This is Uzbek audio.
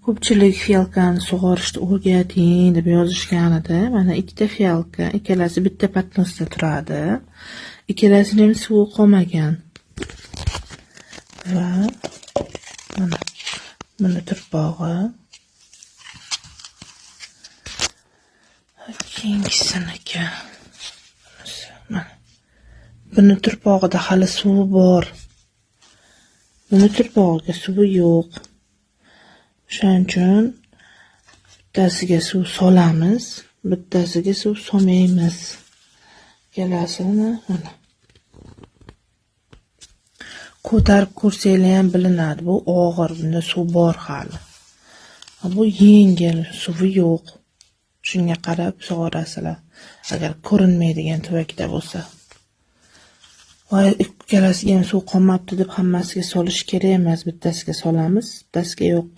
Ko'pchilik фиалка ni sug'orishni o'rgating deb yozishgan edi. Mana ikkita фиалка, ikkalasi bitta поднос da turadi. Ikkalasini ham suvi qolmagan. Va mana buni turpog'i. Keyingisiniki. Mana. Buni turpog'ida hali suvi bor. Buni turpog'iga suvi yo'q. O'shaning uchun bittasiga suv solamiz, bittasiga suv solmaymiz. Ikkalasini mana. Ko'tarib ko'rsanglar ham bilinadi. Bu og'ir, bunda suv bor hali. Bu yengil, suvi yo'q. Shunga qarab sug'orasizlar. Agar ko'rinmaydigan tuvakda bo'lsa. Voy, ikkalasiga ham suv qolmabdi deb hammasiga solish kerak emas. Bittasiga solamiz, bittasiga yo'q.